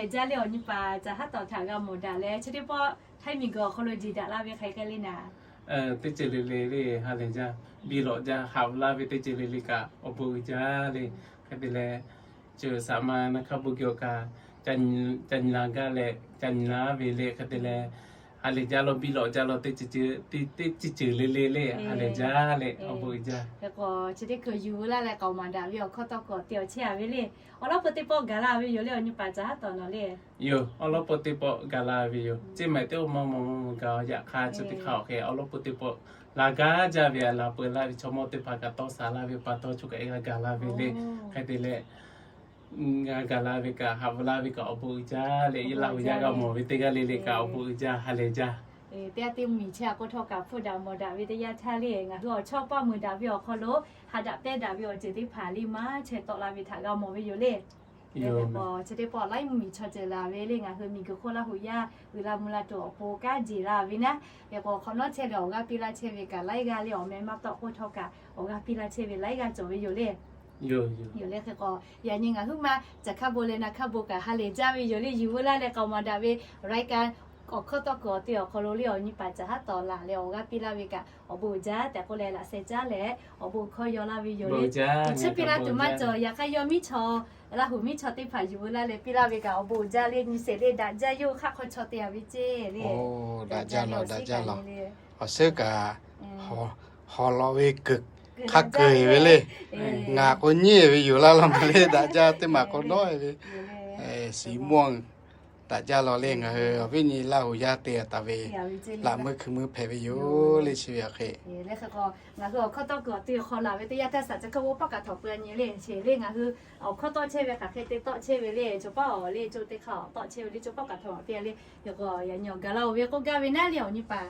Lehˬ jaˇ le awˬ nyi paˍ caˬ haˉ tawˍ htaꞈ g'a mawˬ daꞈ leh, chi teˇ pawˆ htaiˇ miˬ guiˬ awˬ hk'aw lo jeˬ daꞈ laˇ ve hk'aˬ hk'e le naˍ. Teˇ ceuˬ le le le ha lehˬ jaˇ, biˇ lawꞈ jaˇ, haꞈ ve laˇ ve teˇ ceuˬ le le kaꞈ awˬ bon uiˍ jaˇ le. Hk'e te leh, ceuˬ saˍ ma na hk'a bon geh awˬ kaꞈ ca nyi la gaˇ leh ca nyi la ve le. Hk'e te leh, ha lehˬ jaˇ law, biˇ lawꞈ jaˇ law, teˇ ceuˬ le le le ha lehˬ jaˇ le, awˬ bon uiˍ jaˇ. Hk'e k'o chi teˇ hkui yuˬ veu laˇ leh k'aoˍ maˍ daꞈ ve awˬ hkawˇ tawˇ hkawˇ te awˬ chehˇ a ve le. Awˬ lawn peu teˇ pawˆ gaˬ la ve yoˬ le awˬ nyi paˍ caˬ haˉ tawˍ nawˬ le. Yoˬ, awˬ lawn peu teˇ pawˆ gaˬ la ve yoˬ. Ceˇ maˬ teˇ oˇ maˇ maw gaˬ yaꞈ hk'aˇ, chi teˇ hk'aˇ awˬ hk'e awˬ lawn peu teˇ pawˆ la gaˇ jaˇ ve a, la peu laˇ ve chaw mawˇ teˇ hpaˍ kaꞈ tawˇ sa laˇ ve pa taw, chaw kaꞈ g'a gaˬ la ve le. Hk'e te leh, g'a gaˬ la ve kaꞈ, haꞈ ve laˇ ve kaꞈ awˬ bon uiˍ jaˇ leh, Laˇ huˍ yaˇ g'a mawˬ ve teˇ g'aˇ le le kaꞈ awˬ bon uiˍ jaˇ, ha lehˬ jaˇ. Teˇ g'aˇ teˇ mvuhˇmiˬ chehˇ a k'oˆ htawˇ kaꞈ hpfuhˆ daꞈ mawˬ daꞈ ve teˇ yanˇ htaˇ le, ngaˬ hui awˬ chawˇ paˇ meuˬ daꞈ ve awˬ hk'aw lo haꞈ daꞈ pehnˇ daꞈ ve awˬ ceuˬ teˇ hpaˍ le maˇ chehˇ tawˆ la ve htaꞈ g'a mawˬ ve yoˬ le. Chi teˇ pawˆ laiˉ mvuhˇmiˬ chaw ceuˬ la ve le, ngaˬ hui miˬ guiˬ hk'oˆ Laˇ huˍ yaˇ uiˍ la mvuh la tuˬ awˬ pon kanˉ jeˬ la ve naˉ. Hk'e k'o hk'awꞈ nawˉ chehˇ ve awˬ g'aˇ piˇ laˇ chehˇ ve kaꞈ laiˉ g'aˇ le, awˬ meh maˇ tawˆ k'oˆ htawˇ kaꞈ awˬ g'aˇ piˇ laˇ chehˇ ve laiˉ g'aˇ cawˬ ve yoˬ le. Yoˬ le. Hk'e k'o yaꞈ nyi ngaˬ huiˉ ma caˬ hk'a bon leh na hk'a bon kaꞈ ha lehˬ jaˇ ve yoˬ le. Yuˬ veu laˇ leh k'aoˍ maˍ daꞈ ve รายการ awˬ hkawˇ tawˇ hkawˇ awˬ te awˬ hk'aw lo le awˬ nyi paˍ caˬ haˉ tawˍ laˬ leh awˬ g'aˇ piˇ laˇ ve kaꞈ awˬ bon uiˍ jaˇ tehꞈ k'oˆ leh laꞈ sheh caˉ leh awˬ bon hkawˇ yaw laˇ ve yoˬ le. Chi piˇ laˇ tuˬ maˇ cawˬ, yaꞈ hk'aˇ yawˇ miˉ chaw, Laˇ huˍ miˉ chaw teˇ hpaˍ yuˬ veu laˇ leh piˇ laˇ ve kaꞈ awˬ bon uiˍ jaˇ le. Nyi sheˍ le, daꞈ jaˇ, yawˇ hk'aˆ hk'aw chaw te a ve ceˇ le. Daꞈ jaˇ lawˬ, daꞈ jaˇ lawˬ. Awˬ suhˉ kaꞈ hawˍ lawꞈ ve kuiˬ hk'a kuiˬ ve le. Ngaˬ k'o nyi ve yoˬ laˇ law ma le, daꞈ jaˇ teˇ maˬ k'awꞈ nawˉ ve. Shiˍ mawˇ daꞈ jaˇ lawˬ le. Ngaˬ hui awˬ viˉ nyi Laˇ huˍ yaˇ te taˍ ve laꞈ meuˇ hkui meuˇ hpehꞈ ve yoˬ le, chi ve awˬ hk'e. Ngaˬ hui awˬ hkawˇ tawˇ kuiˬ awˬ te hk'aw laˬ ve teˇ yanˇ htaˇ saˍ ca hkawˇ g'oˇ paˆ kaꞈ htawnˍ pui a nyi le. Chi le ngaˬ hui awˬ hkawˇ tawˆ chehˇ ve hk'aˬ hk'e te tawˆ chehˇ ve le, co paˆ awˬ le co teˇ hk'aˇ awˬ tawˆ chehˇ ve le, co paˆ kaꞈ htawnˍ pui a le. Hk'e k'o yaꞈ nyi awˬ gaˬ la oˬ ve k'oˆ gaˇ ve naˉ le awˬ nyi paˍ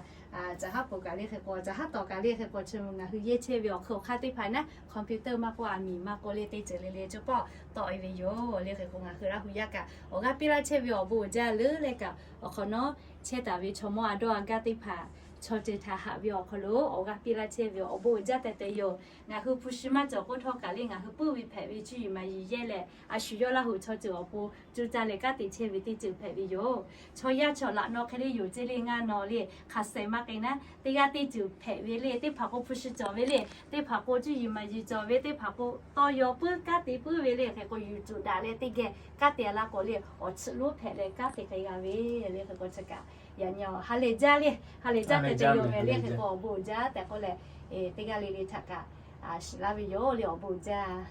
caˬ haˉ peuˬ kaꞈ le, hk'e k'o caˬ haˉ tawˍ kaꞈ le, hk'e k'o chi ngaˬ hui yehˇ chehˇ ve awˬ hk'e awˬ hk'aˇ teˇ hpaˍ naˉ computer maˇ k'oˆ, aˬ miˍ maˇ k'oˆ le, teˇ ceuˬ le le co paˆ tawˆ e ve yoˬ le. Hk'e k'o ngaˬ hui Laˇ huˍ yaˇ kaꞈ awˬ g'aˇ piˇ laˇ chehˇ ve awˬ bon uiˍ jaˇ leuˉ leh kaꞈ awˬ hk'awꞈ nawˉ chehˇ taˍ ve chaw mawˇ a dawˇ a gaˇ teˇ hpaˍ chaw ceuˬ htaꞈ haꞈ ve awˬ hk'aw lo awˬ g'aˇ piˇ laˇ chehˇ ve awˬ bon uiˍ jaˇ tehꞈ tehꞈ yoˬ. Ngaˬ hui hpu shi maˇ cawˬ k'oˆ htawˇ kaꞈ le, ngaˬ hui puiˉ ve hpehꞈ ve cuˇ yiˍ maˍ yiˍ yehˇ leh a shu yawˇ Laˇ huˍ chaw ceuˬ awˬ pon cuˇ caˇ leh kanˉ te chehˇ ve teˇ ceuˬ hpehꞈ ve yoˬ. Chaw yaˇ chaw laꞈ naw hk'e le yoˬ ceˇ le, ngaˇ naw le hk'aˬ shehˍ maˇ k'ai naˉ, teˇ g'aˇ teˇ ceuˬ hpehꞈ ve le, teˇ hpaˍ k'o hpu shi cawˬ ve le, teˇ hpaˍ k'o cuˇ yiˍ maˍ yiˍ cawˬ ve, teˇ hpaˍ k'o tawˇ yaw puiˉ kanˉ te puiˉ ve le. Hk'e k'o yuˬ tuˬ daꞈ leh teˇ geh kanˉ te a laˇ k'o le, awˬ tsuhꞈ lonˉ hpehꞈ leh kanˉ te k'ai g'a ve le. Hk'e k'o chi kaꞈ yaꞈ nyi ha lehˬ jaˇ le, ha lehˬ jaˇ tehꞈ tehꞈ yoˬ meh le. Hk'e k'o awˬ bon uiˍ jaˇ tehꞈ k'oˆ leh, teˇ g'aˇ le le htaꞈ kaꞈ shiˍ laˇ ve yoˬ le, awˬ bon uiˍ jaˇ.